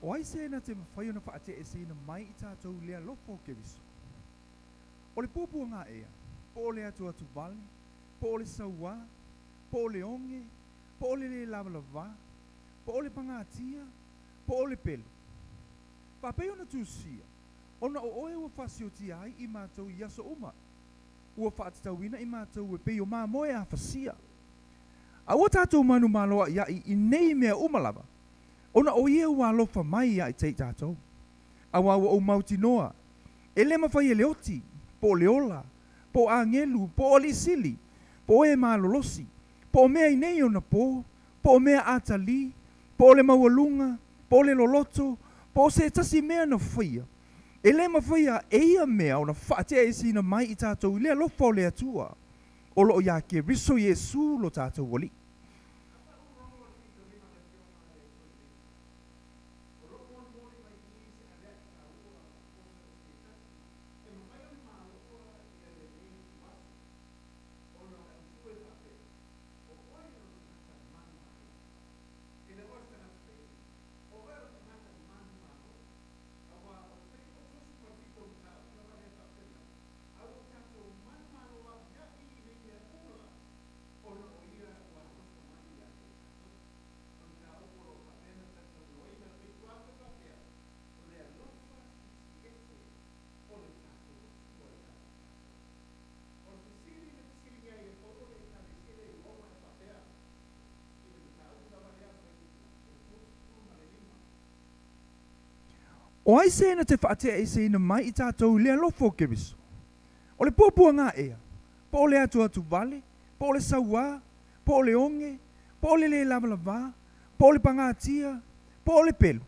O ai se na te mafai ona faateeseina mai i tatou i le alofa o Keriso? O le puapuaga ea, po o le atuatuvale, po o le sauā, po o le oge, po o le lē lavalavā, po o le pagatia, po o le pelu? Faapei ona tusia, Ona o oe ua faasiotia ai i matou i aso uma, ua faatatauina i matou e pei o mamoe afasia. A ua tatou manumalo aʻiaʻi i nei mea uma lava, ona o ia ua alofa mai ia te i tatou. Auā ua ou mautinoa, e le mafai e le oti, po o le ola, po o agelu, po o alii sili, po o e malolosi, po o mea i nei ona pō, po o mea atalī, po o le maualuga, po o le loloto, po o se tasi mea na faia, e le mafaia e ia mea ona faateaeseina mai i tatou i le alofa o le Atua o lo o iā Keriso Iesu lo tatou Alii. O ai se na te faateaeseina mai i tatou i le alofa o Keriso? O le puapuaga ea, po o le atuatuvale, po o le sauā, po o le oge, po o le lē lavalavā, po o le pagatia, po o le pelu?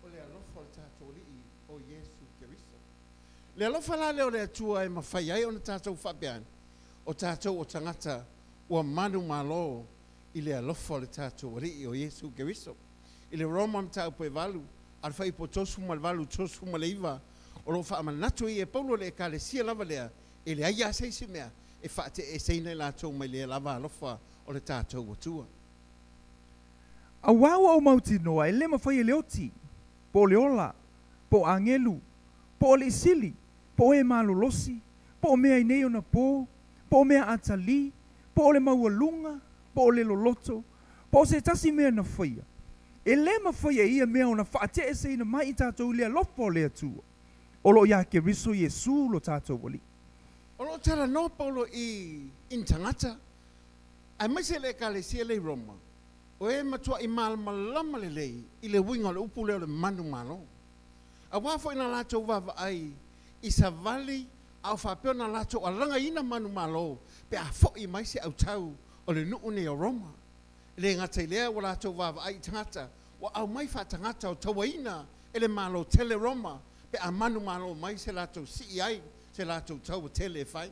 O le alofa o le tatou Alii o Iesu Keriso. Le alofa la lea o le Atua e mafai ai ona tatou faapea ane, o tatou o tagata ua manumalo i le alofa o le tatou Alii o Iesu Keriso. I le Roma mataupu e 8, a o le fuaiupu 38, 39, o lo o faamanatu ai e Paulo le Ekalesia lava lea, e leai lava se isi mea e faate'eseina i latou mai lea lava alofa o le tatou Atua. Auā ua ou mautinoa e le mafai e le oti, po o le ola, po o agelu, po o alii sili, po o e malolosi, po o mea i nei ona pō, po o mea atalī, po o le maualuga, po o le loloto, po o se tasi mea na faia, e le mafai e ia mea ona faateeseina mai i tatou i le alofa o le Atua o lo o iā Keriso Iesu lo tatou Alii. O lo o talanoa Paulo i ni tagata, aemaise le Ekalesia lea i Roma, o e matuaʻi malamalama lelei i le uiga o le upu lea o le manumalo. Auā foi na latou vaavaai i savali a o faapea ona latou alagaina manumalo pe a foʻi mai se autau o le nuu nei o Roma. E le gata i lea, ua latou vaavaai i tagata ua aumai faatagata o tauaina e le Malo tele Roma pe a manumalo mai se latou sii ai se latou taua tele e fai.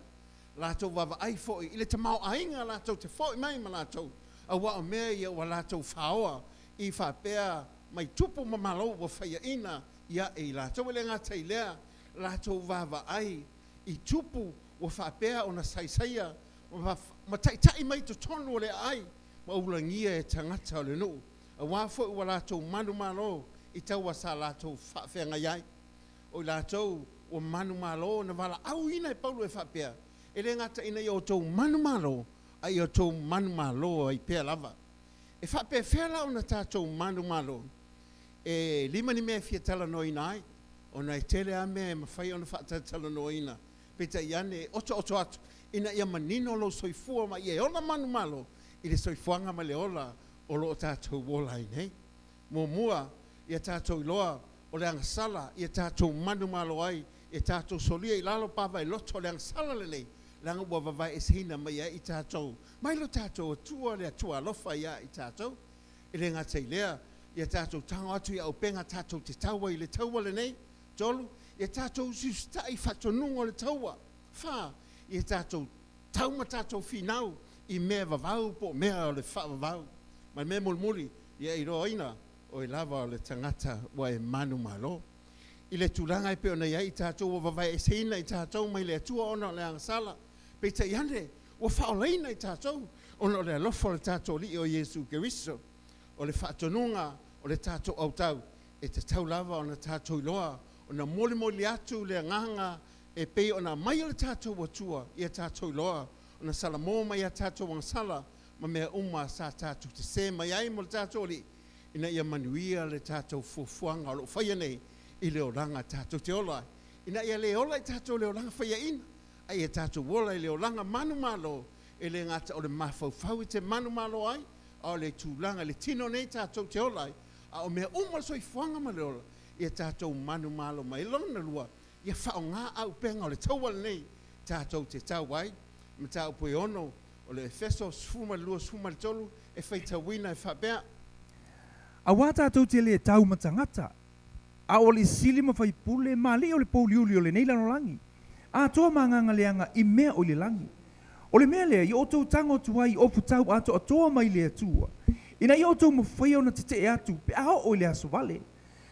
Latou vaavaai foi i le tamaoaiga latou te foi mai ma latou, auā o mea ia ua latou faoa i faapea mai tupu ma malo ua faiaina ia e i latou. E le gata i lea, latou vaavaai i tupu ua faapea ona saisaia ma taitai mai totonu o le aai ma ulagia e tagata o le nuu, auā foi ua latou manumalo i taua sa latou faafeagai ai. O i latou ua manumalo na valaauina e Paulo e faapea, E le gata ina ia outou manumalo, a ia outou manumalo ai pea lava. E faapefea la ona tatou manumalo? E lima ni mea e fia talanoaina ai, ona e tele lava mea e mafai ona faatalatalanoaina, peitai ane e otooto atu ina ia manino lou soifua ma ia e ola manumalo i le soifuaga ma le ola o lo o tatou ola ai nei. Muamua, ia tatou iloa o le agasala ia tatou manumalo ai, ia tatou solia i lalo pava i loto o le agasala lenei, leaga ua vavaeeseina mai ai i tatou mai lo tatou Atua, le Atua alofa ia i tatou. E le gata i lea, ia tatou tago atu i auupega tatou te tau ai i le taua lenei. Tolu, ia tatou usiusitai i faatonuga o le taua. Fa, ia tatou tau ma tatou finau i mea vavau po o mea o le faavavau. Ma le mea mulimuli, ia iloaina oe lava o le tagata ua e manumalo. I le tulaga e pei ona i ai i tatou ua vavaeeseina i tatou mai le Atua ona o le agasala, peitai ane ua faaolaina i tatou ona o le alofa o le tatou Alii o Iesu Keriso. O le faatonuga o le tatou autau, e tatau lava ona tatou iloa ona molimoli atu le agaga e pei ona aumai e le tatou Atua ia tatou iloa ona salamo mai a tatou agasala ma mea uma sa tatou sesē mai ai mo le tatou Alii, ina ia manuia le tatou fuafuaga o lo o faia nei i le olaga tatou te ola ai, ina ia le ola i tatou le olaga faiaina, a ia tatou ola i le olaga manumalo, e le gata o le mafaufau e te manumalo ai, a o le tulaga i le tino nei tatou te ola ai, a o mea uma o le soifuaga ma le ola, ia tatou manumalo mai. Lona lua, ia faaaoga auupega o le taua lenei tatou te tau ai. Mataupu e 6 o le Efeso 12, 13 e faitauina e faapea. Auā tatou te lē tau ma tagata, a o alii sili ma faipule ma alii o le pouliuli o lenei lalolagi, atoa ma agaga leaga i mea o i le lagi. O le mea lea i outou tago atu ai i ofu tau atoatoa mai le Atua, ina ia outou mafaia ona tetee atu pe a oo i le aso vale,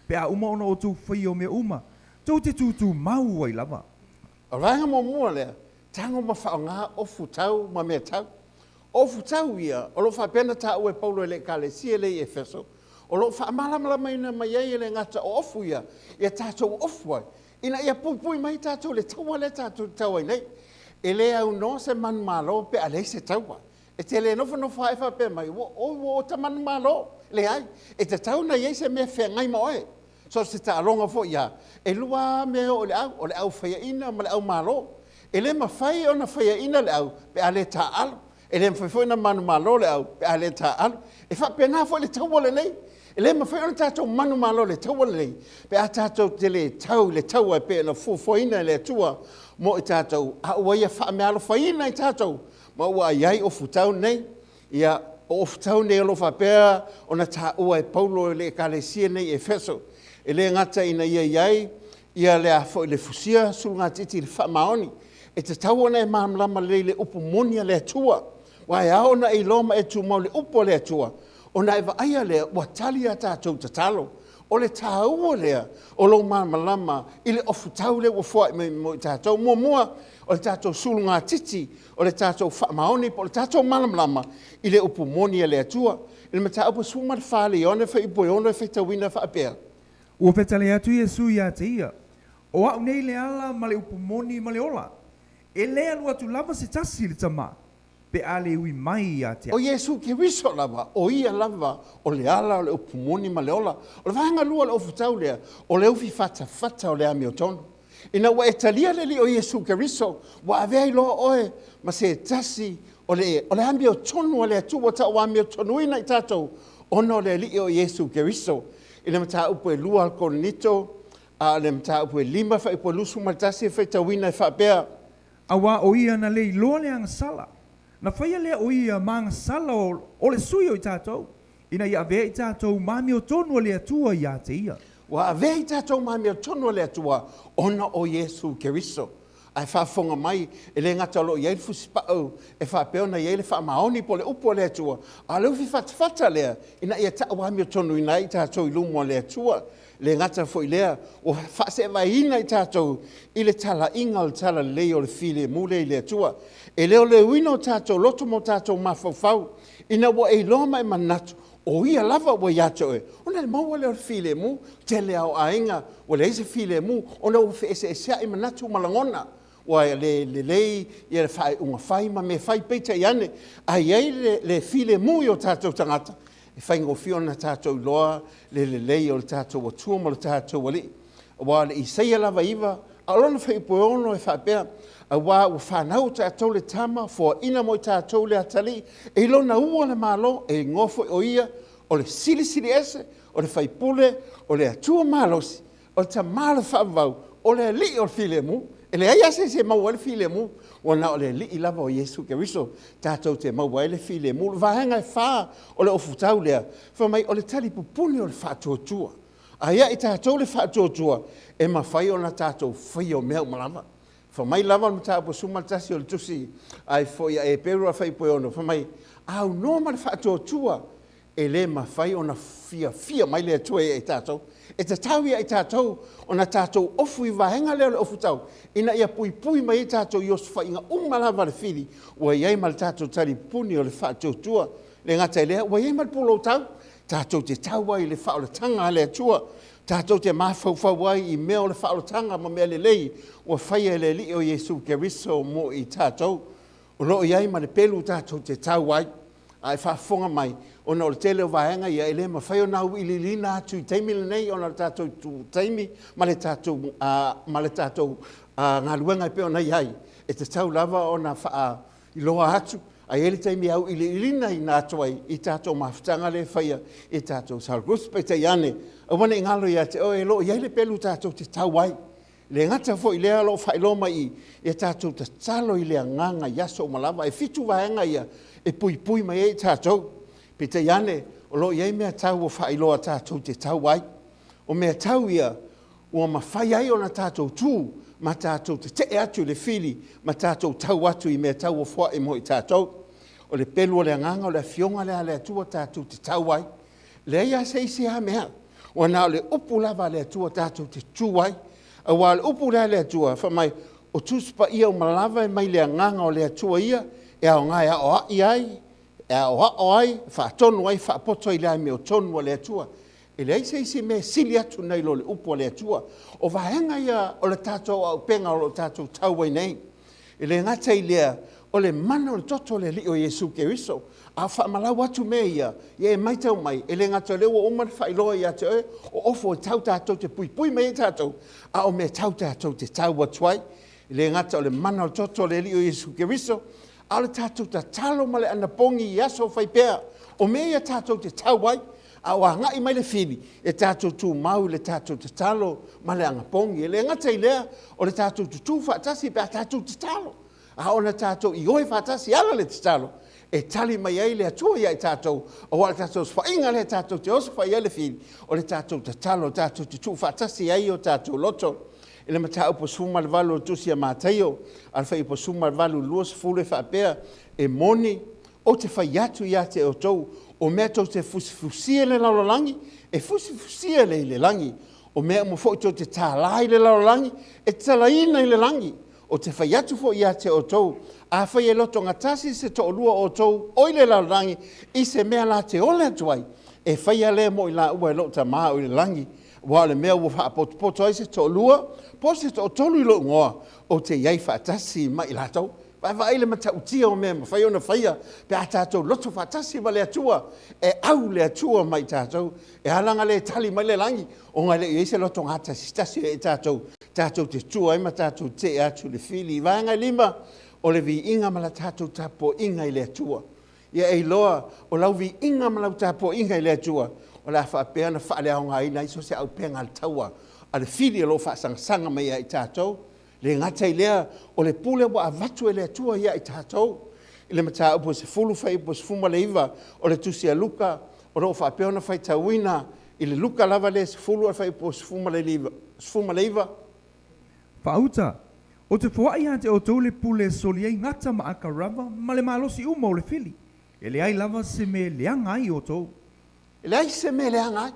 pe a uma ona outou faia o mea uma, tou te tutumau ai lava. O le vaega muamua lea, tago ma faaaoga ofu tau ma mea tau. O ofu tau ia, o lo o faapea ona taua e Paulo e le Ekalesia lea i Efeso, o lo o faamalamalamaina mai ai e le gata o ofu ia, ia tatou ofu ai, ina ia puipui mai tatou i le taua lea tatou te tau ai nei. E le aunoa se manumalo pe a leai se taua. E te le nofonofo lava e faapea mai, ua oi ua ota manumalo. Leai, e tatau ona i ai se mea e feagai ma oe. So o se taaloga foi ia, e lua lava mea e oo i le au, o le au faiaina ma le au malo. E le mafai ona faiaina le au pe a le taaalo. E le mafai foi ona manumalo le au pe a le taaalo. E faapena foi le taua lenei. E le mafai ona tatou manumalo i le taua lenei pe a tatou te le tau i le taua e pei ona fuafuaina e le Atua mo i tatou, a ua Ia faameaalofaina i tatou ma ua i ai ofutau nei. Ia, o ofutau nei o lo o faapea ona taua e Paulo i le Ekalesia nei i Efeso, e le gata ina ia i ai ia le a foi le fusia sulugatiti i le faamaoni, e tatau ona e malamalama lelei i le upu moni a le Atua, aua e ao ona e iloa ma e tumau i le upu a le Atua, ona e vaaia lea ua tali a tatou tatalo. O le taua lea o lou malamalama i le ofutau lea ua foai mai mo i tatou. Muamua, o le tatou sulugatiti, o le tatou faamaoni po o le tatou malamalama i le upu moni a le Atua. I le mataupu 14 le Ioane fuaiupu e 6 e faitauina faapea. Ua fetalai atu Iesu iā te ia, O a'u nei le ala ma le upu moni ma le ola, e lē alu atu lava se tasi i le Tamā, pe a le ui mai iā te O a'u. Iesu Keriso lava, o Ia lava o le ala, o le upu moni ma le ola. O le vaega lua o le ofutau lea, o le ufi fatafata o le amiotonu. Ina ua e talia le Alii o Iesu Keriso, ua avea ai loa oe ma se tasi o le, o le amiotonu a le Atua ua tauamiotonuina i tatou ona o le Alii o Iesu Keriso. I le mataupu e 2 a Korinito, a o le mataupu e 5 fuaiupu e 21 e faitauina e faapea. Auā o ia na le iloa le agasala, na faia lea o ia ma agasala o le sui o i tatou, ina ia avea i tatou ma amiotonu a le Atua iā te ia. Ua avea i tatou ma amiotonu a le Atua ona o Iesu Keriso. Ae faafofoga mai, e le gata o lo o i ai le fusipau e faapea ona i ai le faamaoni po o le upu a le Atua, a o le ufi fatafata lea ina ia tau amiotonuina ai i tatou i luma o le Atua. E le gata foi i lea, ua faaseevaina i tatou i le talaiga o le talalelei o le filemu lea i le Atua. E le o le uiina o tatou loto ma o tatou mafaufau ina ua e iloa ma e manatu o Ia lava ua ia te oe, ona e maua lea o le filemu. Tele lava o aiga ua leai se filemu ona ua feeseeseai manatu ma lagona, ua le lelei ia le faaiuga fai ma mea fai. Peitai ane, a i ai le filemu i o tatou tagata, e faigofie ona tatou iloa le lelei o le tatou Atua ma lo tatou Alii. Aua o le Isaia lava 9, a o lona fuaiupu e 6 e faapea, Auā ua fanau i tatou le tama, foaina mo i tatou le atalii, e i lona ua le Malo, e igoa foi o ia o le Silisili Ese, O le faipule, o le Atua malosi, o le Tamā o le faavavau, o le Alii o le filemu. E leai lava se isi e maua ai le filemu, ua na o le Alii lava o Iesu Keriso tatou te maua ai le filemu. O le vaega e fa o le ofutau lea, fai mai o le talipupuni o le faatuatua. A ia i tatou le faatuatua, e mafai ona tatou faia o mea uma lava. Fai mai lava le mataupu 11 o le tusi ai foi a Eperu fuaiupu e 6, fai mai, a aunoa ma le faatuatua, e le mafai ona fiafia mai le Atua ia i tatou. E tatau ia i tatou ona tatou ofu i vaega lea o le ofutau, ina ia puipui mai ai tatou i osofaiga uma lava a le fili, ua i ai ma le tatou talipuni o le faatuatua. Le gata i lea, ua i ai ma le pulou tau, tatou te tau ai i le faaolataga a le Atua, tatou te mafaufau ai i mea o le faaolataga ma mea lelei ua faia e le Alii o Iesu Keriso mo i tatou. O lo o i ai ma le pelu tatou te tau ai. A e faafofoga mai, ona o le tele o vaega ia e le mafai ona auiliiliina atu i taimi lenei ona o le tatou taimi ma le tatou galuega e pei ona i ai, e tatau lava ona faailoa atu, a i ai le taimi e auiliiliina ina atu ai i tatou mafutaga lea e faia i tatou small groups. Peitai ane, aua ne i galo ia te oe, o lo o i ai le pelu tatou te tau ai. Le gata foi lea, o lo o faailoa mai i ia tatou tatalo i le agaga i aso uma lava. E 7 vaega ia e puipui mai ai tatou. Peitai ane, o lo o i ai mea tau ua faailoa tatou te tau ai. O mea tau ia ua mafai ai ona tatou tu ma tatou tetee atu i le fili ma tatou tau atu i mea tau ua foai mo i tatou. O le pelu o le agaga o le afioga lea a le Atua tatou te tau ai. Leai lava se isi lava mea, ua na o le upu lava a le Atua tatou te tu ai. Aua o le upu lea a le Atua, fai mai, o Tusi Paia uma lava e mai le agaga o le Atua ia, e aoga e aoai ai, e aoao ai, faatonu ai, faapoto ai i le amiotonu a le Atua. E leai se isi mea e sili atu nai lo le upu a le Atua. O vaega ia o le tatou auupega o lo o tatou tau ai nei. E le gata i lea, o le mana o le toto o le Alii o Iesu Keriso. A faamalau atu mea ia, ia e matau mai, e le gata o lea ua uma ona faailoa ia te oe, o ofo e tau tatou te puipui mai ai tatou, a o mea tau tatou te tau atu ai. E le gata o le mana o le toto o le Alii o Iesu Keriso, a o le tatou tatalo ma le anapogi i aso fai pea. O mea ia tatou te tau ai, a o agai mai le fili, e tatou tumau i le tatou tatalo ma le anapogi. E le gata i lea, o le tatou tutū faatasi pe a tatou tatalo. A ona tatou ioe faatasi ala le tatalo, e tali mai ai le Atua ia i tatou, aua o le tatou osofaiga lea tatou te osofai ai le fili, o le tatou tatalo, tatou te tuu faatasi ai o tatou loto. I le mataupu 18 o le tusi a Mataio, a le fuaiupu 18 20 e faapea, e moni, ou te fai atu ia te outou, o mea tou te fusifusia i le lalolagi, e fusifusia le i le lagi. O mea uma foi tou te tālā i le lalolagi, e tatalaina i le lagi. O te fai atu foi ia te outou, afai e lotogatasi se toalua o outou o i le lalolagi, i se mea la te ole atu ai, e faia lea mo i laua e lou Tamā o i le lagi. Aua o le mea ua faapotopoto ai se toalua, po o se toatolu i lou igoa, ou te i ai faatasi ma i latou. Vaavaai le matautia o mea e mafai ona faia pe a tatou loto faatasi ma le Atua, e au le Atua mai tatou. E ala ona le tali mai le lagi, ona e le i i ai se lotogatasitasi o i tatou, tatou te tua ai ma tatou tee atu le fili. Vaega 5, o le viiga ma la tatou tapuaiga i le Atua. Ia e iloa o lau viiga ma lau tapuaiga i le Atua, o le a faapea ona faaleaogaina ai so o se auupega a le taua a le fili o lo o faasagasanga mai ia i tatou. Le gata i lea, o le pule ua avatu e le Atua ia i tatou. I le mataupu 10 fuaiupu 19 o le tusi a Luka, o lo o faapea ona faitauina i le Luka lava lea 10 fuaiupu 19. Faauta, o te foai ia te outou le pule e soli ai gata ma akarava ma le malosi uma o le fili. E leai lava se mea e leaga ai outou. E leai se mea e leaga ai.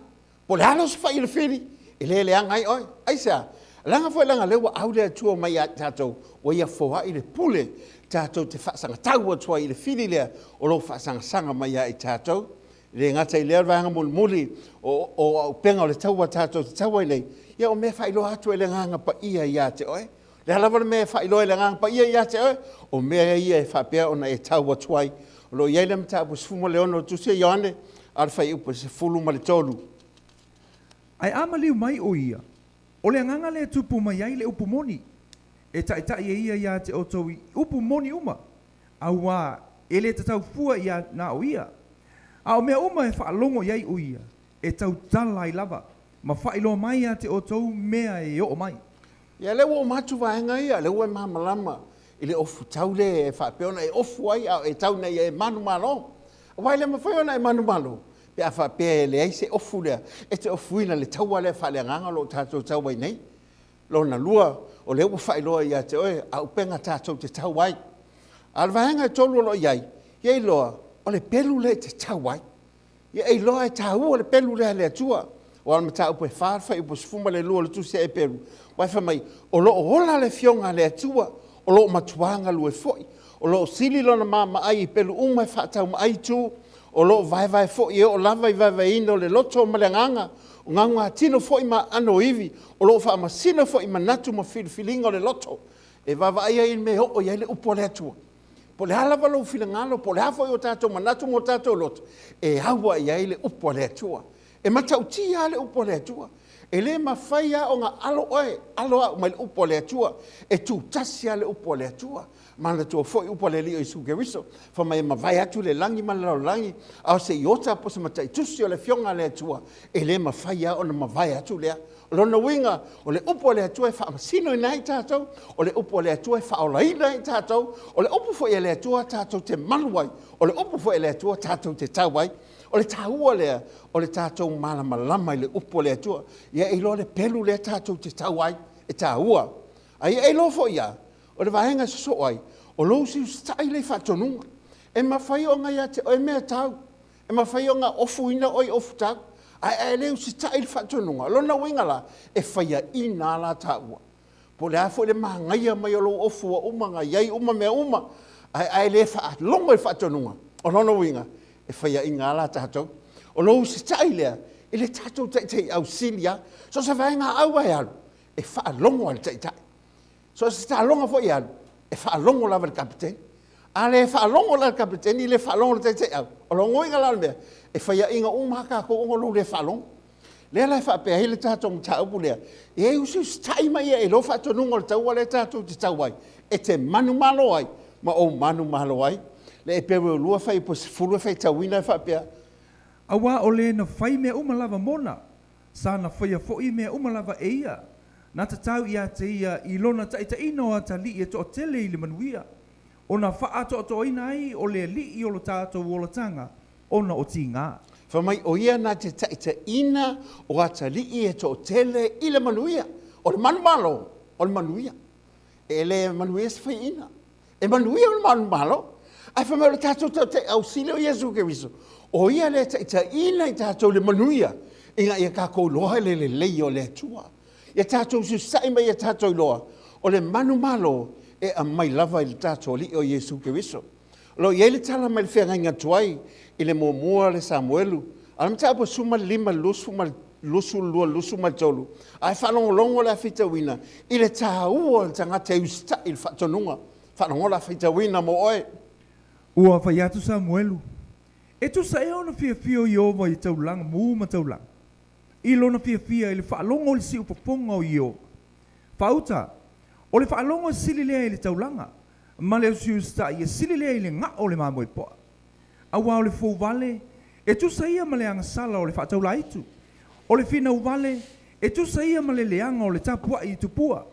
Po o le a le osofai i le fili, e le leaga ai oe. Aisea? Leaga foi leaga lea ua au le Atua mai ia i tatou, ua ia foai le pule tatou te faasagatau atu ai i le fili lea o lo o faasagasaga mai ia i tatou. E le gata i lea o le vaega mulimuli o auupega o le taua tatou te tau ai nei, ia o mea faailoa atu e le Agaga Paia ia te oe. Le a lava le mea e faailoa e le Agaga Paia ia te oe, o mea ia e faapea ona e tau atu ai. O lo o i ai le mataupu 16 o le tusi a Ioane, a o le fuaiupu 13. Ae a maliu mai o ia, o le agaga lea e tupu mai ai le upu moni, e taitai e ia ia te outou i upu moni uma, auā e le tatau fua ia na o ia. A o mea uma e faalogo i ai o ia, e tautala ai lava, ma faailoa mai ia te outou mea e oo mai. Ia lea ua uma atu vaega ia, lea ua e malamalama i le ofutau lea e faapea ona e ofu ai a o e tau ina ia e manumalo. Aua e le mafai ona e manumalo pe a faapea e leai se ofu lea e te ofuina i le taua lea faaleagaga o lo o tatou tau ai nei. Lona lua, o lea ua faailoa ia te oe auupega tatou te tau ai. A o le vaega e tolu o lo o i ai, ia iloa o le pelu lea e te tau ai. Ia e iloa e taua le pelu lea a le Atua. Aua o le mataupu e 4 fuaiupu 12 o le tusi a Eperu, aua fai mai, o lo o ola le Afioga a le Atua, o lo o matua galue foi, o lo o sili lona maamaai i pelu uma e faataumaai itu, o lo o vaevae foi e oo lava i vaevaeina o le loto ma le agaga, o galugatino foi ma aano o ivi, o lo o faamasino foi i manatu ma filifiliga o le loto. E vaavaai ai i le mea e oo i ai le upu a le Atua. Po o le a lava lou finagalo, po o le a foi o tatou manatu ma o tatou loto, e au i ai le upu a le Atua. E matautia lava le upu a le Atua. E le mafai lava ona alo oe, alo au mai le upu a le Atua. E tutasi lava le upu a le Atua. Manatua foi upu a le Alii o Iesu Keriso, fai mai e mavae atu le lagi ma le lalolagi, a o se iota po o se mataitusi o le Afioga a le Atua, e le mafai lava ona mavae atu lea. O lona uiga, o le upu a le Atua e faamasinoina ai tatou, o le upu a le Atua e faaolaina ai tatou, o le upu foi a le Atua tatou te malu ai, o le upu foi a le Atua tatou te tau ai. O le taua lea o le tatou malamalama i le upu a le Atua. Ia e iloa le pelu lea tatou te tau ai, e taua. A ia e iloa foi lava, o le vaega e sosoo ai, o lou usiusitai lea i faatonuga. E mafai ona ia te oe mea tau, e mafai ona ofuina oe i ofutau, ae a e le usitai i le faatonuga, o lona uiga la, e faiaina lava la taua. Po o le a foi le manaia mai o lou ofu ua uma ona i ai uma mea uma, ae a e le faalogo i le faatonuga, o lona uiga, e faiaina lava la tatou. O lou usitai lea i le tatou Taitai ausili lava. So o se vaegaau lava e alu, e faalogo lava i le Taitai. So o se taaloga foi e alu, e faalogo lava i le Kapeteni. A le faalogo la i le Kapeteni le faalogo i le taitaiau, o lona uiga la o le mea, e faiaina uma lava tatou ona o lou le faalogo. Lea la e faapea ai le tatou mataupu lea, e usiusitai ma ia iloa faatonuga o le taua lea tatou te tau ai, e te manumalo ai ma ou manumalo ai. Le Eperu 2 fuaiupu 10 e faitauina e faapea. Aua o le na fai mea uma lava mona, sa na faia foi mea uma lava e ia, na tatau ia te ia i lona taitaiina o atalii e toatele i le manuia, ona faaatoatoaina ai o le Alii o lo tatou olataga ona o tiga. Fai mai, o ia na te taitaiina o atalii e toatele i le manuia. O le manumalo, o le manuia. E le manuia se faiaina. E manuia o le manumalo. Ae fai mai o le tatou Taitai ausili o Iesu Keriso, o ia lea e taitaiina i tatou i le manuia, ina ia tatou iloa le lelei o le Atua. Ia tatou usiusitai ma ia tatou iloa, o le manumalo e aumai lava i le tatou Alii o Iesu Keriso. O lo o i ai le tala mai le feagaiga tuai i le muamua le Samuelu, a o le mataupu e 15 i le 22 23, ae faalogologo le faitauina i le taua o le tagata e usitai i le faatonuga. Faalogo la faitauina mo oe. Ua fai atu Samuelu, E tusa ea ona fiafia o Ieova i taulaga mu ma taulaga, i lona fiafia i le faalogo i le siufofoga o Ieova. Faauta, o le faalogo e sili lea i le taulaga, ma le usiusitai e sili lea i le gao o le mamoe poa. Aua o le fou vale, e tusa ia ma le agasala o le faataulaitu. O le finau vale, e tusa ia ma le leaga o le tapuai i tupua.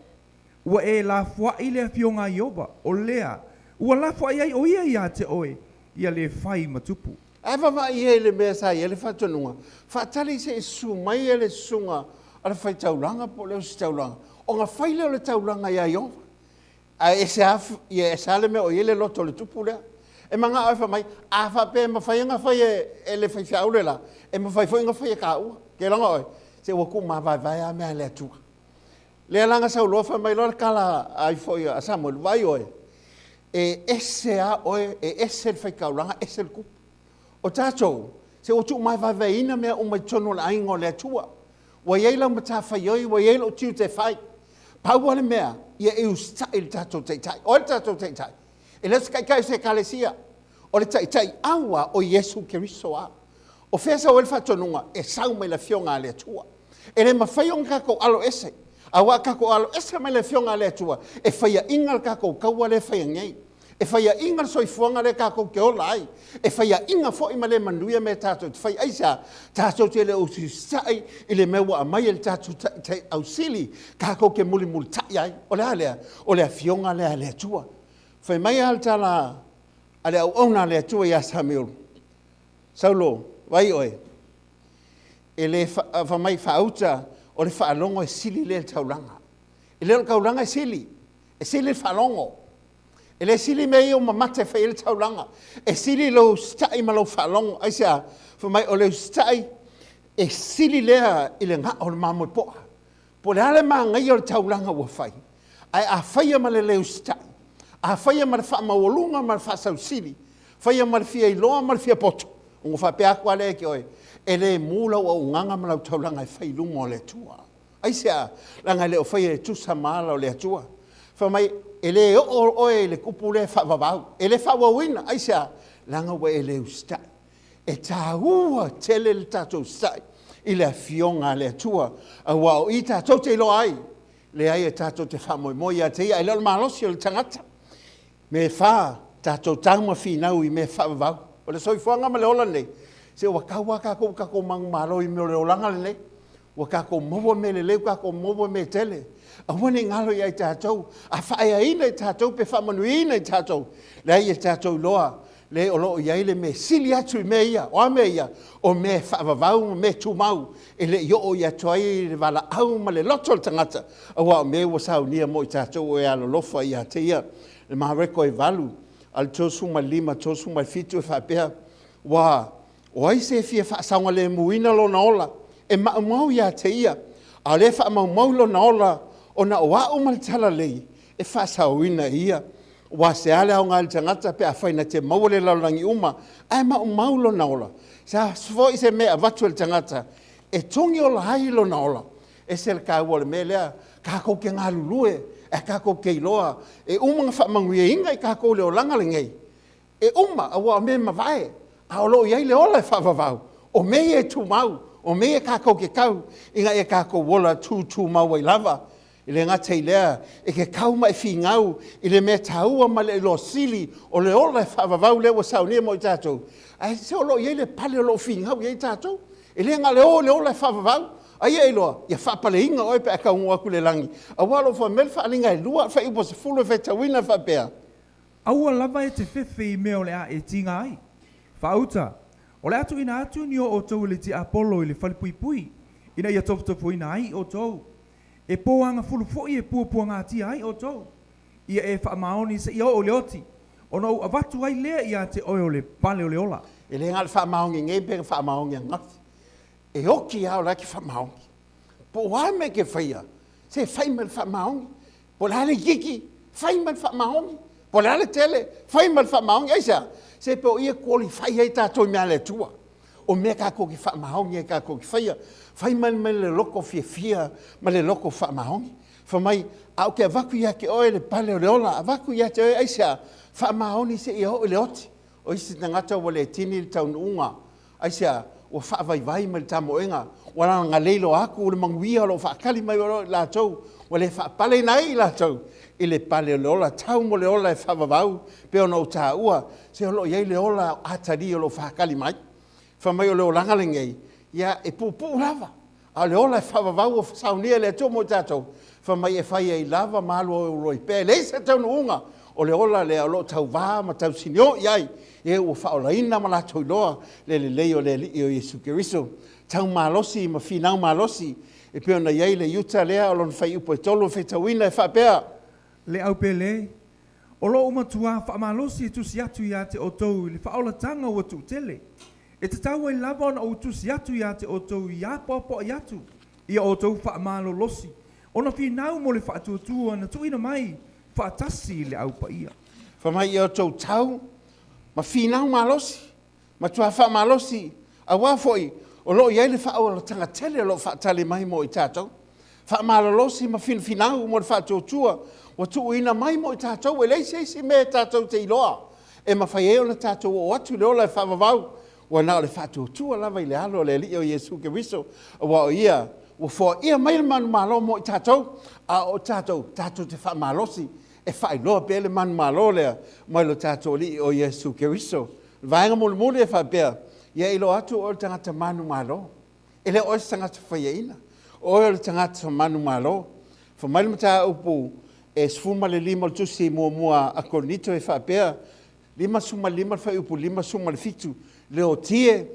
Ua e lafoai le afioga a Ieova, o lea ua lafoai ai o ia ia te oe, ia le fai ma tupu. Ae vaavaai i ai i le mea sa i ai le faatonuga, faatali se i susu mai le susuga a le faitaulaga po o le ositaulaga, ona fai lea o le taulaga ia Ieova. Ae ese lava, ia ese lava le mea o i ai le loto o le tupu lea. E manao e fai mai, a faapea e mafai ona fai e le faifeau le la, e mafai foi ona fai e tāua. Kelaga oe, se ua tuumavaevae lava mea a le Atua. Lea la na sau loa fai mai loa le tala a ifo a Samuelu, vaai oe, e ese lava oe, e ese le faitaulaga, ese le tupu. O tatou, se ua tuumaevaevaeina mea uma i totonu o le aiga o le Atua. Ua i ai lau matafaioi, ua i ai lou tiute e fai. Pau lava le mea, ia e usitai i le tatou Taitai. O ai le tatou Taitai? E le o se Taitai o se Ekalesia. O le Taitai au lava, o Iesu Keriso lava. O fea e sau ai le faatonuga? E sau mai le Afioga a le Atua. E le mafai ona tatou alo ese. Aua a tatou alo ese mai le Afioga a le Atua, e faiaina le tatou taua lea e faia nei. E faiaʻiga le soifuaga lea tatou te ola ai. E faiaʻiga foi ma le manuia mea tatou te fai. Aisea? Tatou te le o usiusitai i le mea ua aumai e le tatou Taitai ausili tatou te mulimulitai ai. O le a lea? O le Afioga lea a le Atua. Fai mai lava le tala a le auauna a le Atua ia Samiulu, Saulo, vaai oe, e le fai mai faauta o le faalogo e sili lea i le taulaga. E le o le taulaga e sili, e sili le faalogo. E le sili mea ia ua mamata e fai ai le taulaga. E sili lou usitai ma lou faalogo. Aisea? Fai mai o le usitai e sili lea i le gao o le mamoe poa. Po o le a le manaia o le taulaga ua fai, ae a faia ma le le usitai, a faia ma le faamaualuga ma le faasausili, faia ma le fia iloa ma le fia poto, ona ou faapea atu lava lea ia te oe, e le mu lau auaunaga ma lau taulaga e fai i luma o le Atua. Aisea? Leaga e le o faia e tusa ma ala o le Atua. Fai mai, e le oo oe i le kupu lea faavavau, e le faaauauina. Aisea? Leaga ua e le usitai. E taua tele le tatou usitai i le Afioga a le Atua, aua o i tatou te iloa ai, leai e tatou te faamoemoe ia te Ia, e le o le malosi o le tagata. Mea e fa, tatou tau ma finau i mea faavavau. O le soifuaga ma le ola lenei, se ua tau lava tatou ua tatou manumalo i mea o le olaga lenei. Ua tatou maua mea lelei, ua tatou maua mea tele. Aua ne i galo ia i tatou, a faaeaina i tatou pe faamanuiaina i tatou, leai e tatou iloa, leai o lo o i ai le mea sili atu i mea ia. O a mea ia? O mea e faavavau ma mea tumau e le i oo i atu ai le valaau ma le loto o le tagata, aua o mea ua saunia mo i tatou o e alolofa ia te ia. Le Mareko e 8, a le 35, 37 e faapea, Ua O ai se e fia faasaogalemuina lona ola, e maumau ia te ia, a o lea e faamaumau lona ola ona o au ma le talalelei e faasaoina e ia. Aua se a le aoga i le tagata pe afai na te maua le lalolagi uma, ae maumau lona ola? Se a foi se mea e avatu e le tagata e togi ola ai lona ola? Ese le taua o le mea lea, tatou te galulue, ae tatou te iloa e uma ona faamanuiaina i tatou i le olaga lenei, E uma, aua o mea e mavae, a o lo o i ai le ola e faavavau, o mea ia e tumau, o mea ia tatou te tau ina ia tatou ola tutumau ai lava. E le gata i lea, e te tau ma e finau i le mea taua ma le iloa sili o le ola e faavavau lea ua saunia mo i tatou, ae se o lo o i ai le pale o lo o finau i ai tatou. E le na o le o i le ola e faavavau, a ia iloa, ia faapaleina oe pe a e taunuu atu i le lagi, aua o lo o fai mai le faaaliga e lua, fuaiupu e 10 e faitauina e faapea, Aua lava e te fefe i mea o le a e tiga ai. Faauta, o le a tuuina atu ni o outou i le tiapolo i le falepuipui, ina ia tofotofoina ai outou. E poagafulu foi e puapuagatia ai outou. Ia e faamaoni seia oo i le oti, ona ou avatu ai lea ia te oe o le pale o le ola. E le na o le faamaoni nei pe na faamaoni ananafi. E oti lava o la e te faamaoni. Po o a mea e te faia, se fai ma le faamaoni. Po o le a le itiiti, fai ma le faamaoni. Po o le a le tele, fai ma le faamaoni. Aisea? Se pe o i e qualify ai tatou i mea a le Atua. O mea tatou te faamaoni ai tatou te faia. Fai mai ma le loto fiafia ma le loto faamaoni. Fai mai, a ou te avatu ia te oe le pale o le ola, avatu ia te oe, aisea? Faamaoni seia oo i le oti. O isi tagata ua le tini le taunuuga. Aisea? Ua faavaivai mai le tamoega, ua lagalei loa atu le manuia o lo o faatali mai o i latou, ua le faapaleina ai i latou i le pale o le ola, tau mo le ola e faavavau, pei ona ou taua, se o lo o i ai le ola atalia o lo o faatali mai. Fai mai o le olaga lenei, ia e puupuu lava, a o le ola e faavavau ua saunia e le Atua mo i tatou, fai mai e fai ai lava ma alu ai pea, e leai se taunuuga o le ola lea o lo o tauvā ma tausinio i ai e ua faaolaina ma latou iloa le lelei o le Alii o Iesu Keriso. Tau malosi ma finau malosi e pei ona i ai le Iuta lea o lona fuaiupu e 3 e faitauina e faapea. Le au pele, o lou matuā faamalosi e tusi atu ia te outou i le faaolataga ua tuutele. E tatau ai lava ona ou tusi atu ia te outou i apoapoai atu ia outou faamalolosi, ona finau mo le faatuatua na tuuina mai faatasi i le Au Paia. Fai mai ia outou tau ma finau malosi, matua faamalosi, aua foi o lo o i ai le faaolataga tele o lo o faatali mai mo i tatou. Faamalolosi ma finafinau mo le faatuatua ua tuuina mai mo i tatou, e leai se isi mea e tatou te iloa e mafai ai ona tatou oo atu i le ola e faavavau, ua na o le faatuatua lava i le alo o le Alii o Iesu Keriso, aua o Ia ua foaia mai le manumalo mo i tatou, a o tatou, tatou te faamalosi. E faailoa pea le manumalo lea mai lo tatou Alii o Iesu Keriso. O le vaega mulimuli e faapea, ia iloa atu oe o le tagata manumalo. E le o oe se tagata faiaina. O oe o le tagata manumalo. Fai mai le mataupu e 15 o le tusi muamua a Korinito e faapea, 55 le fuaiupu 57, le otie,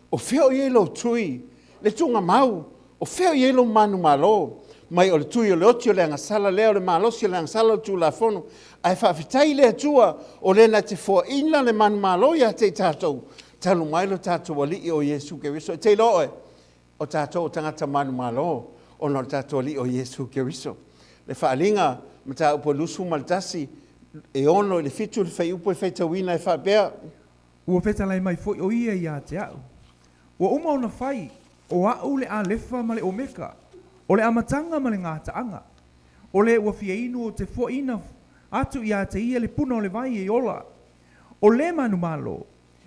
o fea o i ai lou tui, le tuugamau, o fea o i ai lou manumalo, mai o le tui o le oti o le agasala lea o le malosi o le agasala o le Tulafono. Ae faafetai i le Atua o le na te foaina le manumalo ia te i tatou, talu mai lo tatou Alii o Iesu Keriso. E te iloa oe, o tatou o tagata manumalo ona o le tatou Alii o Iesu Keriso. Le faaaliga mataupu e 21, e 6 i le 7 le fuaiupu e faitauina e faapea. Ua fetalai mai foi o ia ia te a'u, Ua uma ona fai, o a'u le Alefa ma le Omeka, o le amataga ma le gata'aga. O le ua fia inu ou te foaina atu ia te ia le puna o le vai e ola. O le manumalo,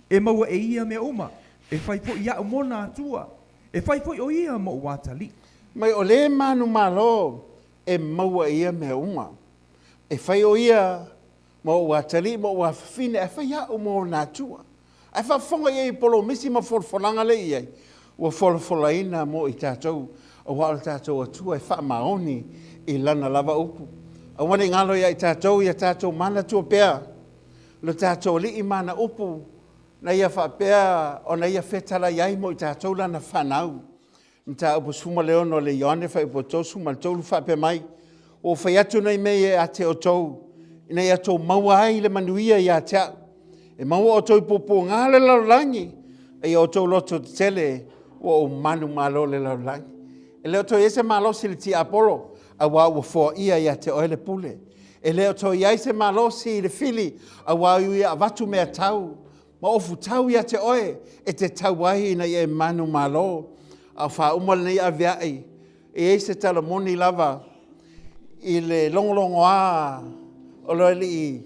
e maua e ia mea uma, e fai foi a'u mona Atua, e fai foi o ia mo'u atalii. Mai o le manumalo e maua e ia mea uma. E fai o ia ma ou atalii ma ou afafine, ae fai a'u ma ona Atua. Ae faafofoga i ai i polomisi ma folafolaga lea e i ai, ua folafolaina mo i tatou, aua o le tatou Atua e faamaoni i lana lava upu. Aua ne i galo ia i tatou ia tatou manatua pea lo tatou Alii ma ana upu na ia faapea ona ia fetalai ai mo i tatou lana fanau. Mataupu 16 o le Ioane Fuaiupu 33 faapea mai, Ua ou fai atu nei mea ia te outou, ina ia outou maua ai le manuia ia te au. E maua outou i puapuaga le lalolagi, a ia outou loto tetele, ua ou manumalo le lalolagi. E le o toe i ai se malosi i le tiapolo, aua ua foaia ia te oe le pule. E le o toe i ai se malosi i le fili, aua e ui ia avatu meatau ma ofutau ia te oe, e te tau ai ina ia e manumalo. A o faauma lenei aveai, e i ai se tala moni lava i le logologoa o le alii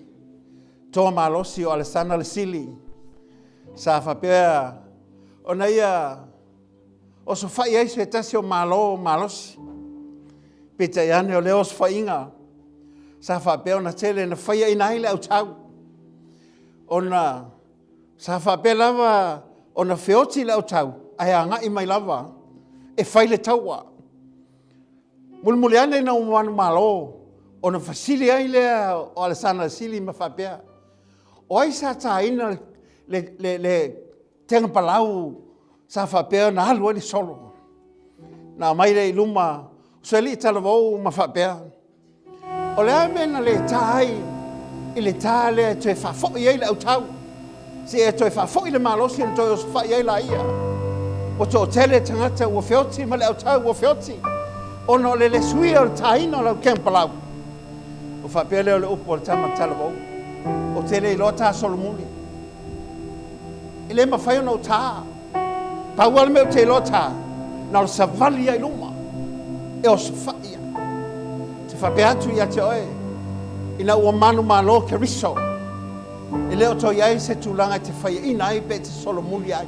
toa malosi o Alesana le Sili, sa faapea ona ia osofai ai se tasi o malo malosi. Peitai ane o lea osofaiga sa faapea ona tele na faiaina ai le autau, ona sa faapea lava ona feoti le autau ae agai mai lava e fai le taua. Mulimuli ane ina ua manumalo, ona fesili ai lea o Alesana le Sili ma faapea, o ai sa taina le tegapalau sa faapea ona alu ai le solo? Na aumai lea i luma o se alii talavou ma faapea, O le a le mea na le ta ai i le ta lea e toe faafoi ai le autau, seia toe faafoi le malosi ona toe osofai ai laia? Ua toatele tagata ua feoti ma le autau ua feoti ona o le le suia o le taina o lau kegapalau. Ua faapea lea o le upu a le tama talavou, Ou te le iloa ta solomuli. E le mafai ona ou ta. Pau lava le mea ou te iloa ta, na o le savali lava i luma e osofai ai. Ou te faapea atu ia te oe, ina ua manumalo Keriso, e le o toe i ai se tulaga e te faiaina ai pe e te solomuli ai.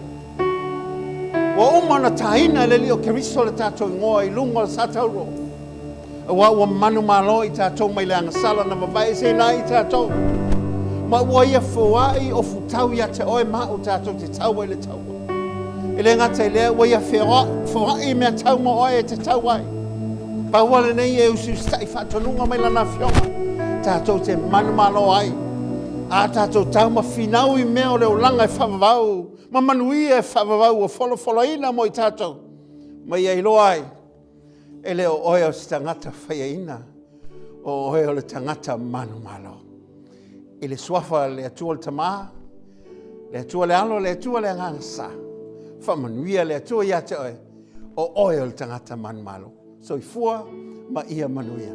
Ua uma ona taina e le Alii o Keriso le tatou igoa i luga o le satauro. Aua ua manumalo i tatou mai le agasala na vavaeeseina ai i tatou, ma ua ia foai ofutau ia te oe ma au tatou te tau ai le taua. E le gata i lea, ua ia foai mea tau ma oe e te tau ai. Pau lava lenei e usiusitai faatonuga mai lana afioga, tatou te manumalo ai, a tatou tau ma finau i mea o le olaga e faavavau, ma manuia e faavavau ua folafolaina mo i tatou, ma ia iloa ai, E le o oe o se tagata faiaina, o oe o le tagata manumalo. I le suafa le Atua le Tama, le Atua le Alo, le Atua le Agaga Sa, faamanuia le Atua ia te oe, o oe o le tagata manumalo. Soifua ma ia manuia.